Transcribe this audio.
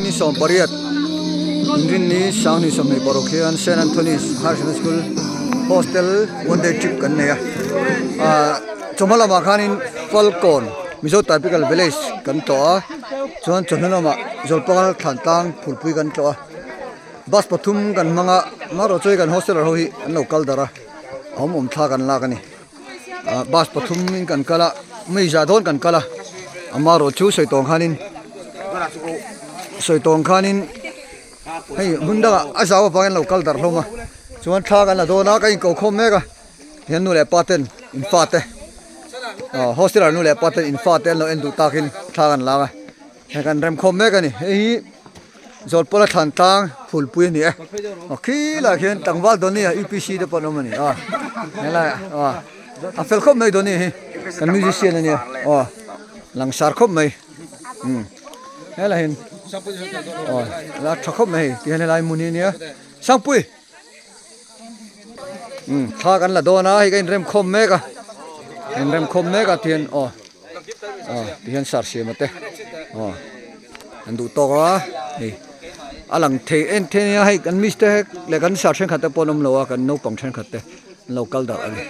ni 18 inrinni sanghnih 26 khian Saint Anthony's Higher Secondary School hostel one day trip kan nei a ah chawhma lamah khanin Falkawn Mizo Typical Village kan tlawh a chuan chawhnu lamah Zawlpanga thlan tlang phulpui kan tlawh a bus pathum kan hmang a amaherawh chu hei kan hosteler ho hi an lo kal darh a a awm awm thla kan lak a ni. Ah bus pathum in kan kal a mi zah dawn kan kal a amaherawh chu sawi tawng khanin sawi tawng khanin hei hmun dangah a zau avangin an lo kal darh hlawm a chuan thla kan la dawn a ka inko khawm mek a hian nu leh pa ten in fa te ah hostel ah nu leh pa ten in fa te an lo en duh takin thla kan lak a. Hei kan rem khawm mek a ni hei hi Zawlpawla thlan tlang phulpui a ni e aw khilaiah khian tlangval Donny a UPC te pawh an awm a ni a helaiah aw a fel khawp mai Donny hi kan musician a nia aw langsar khawp mai umm helaiah hian aw la tha khawp mai hei tihian helai hmun hi a nia Sangpui umm thla kan la dawn a hei ka inrem khawm mek a inrem khawm mek a tihian aw. Aw tihian sar siam a te aw an duh tawk a hei a lang thei en thei ania hei kan miss te leh kan sar thenkhat te pawh an awm lo a kan naupang thenkhat te an lo kal darh a ni.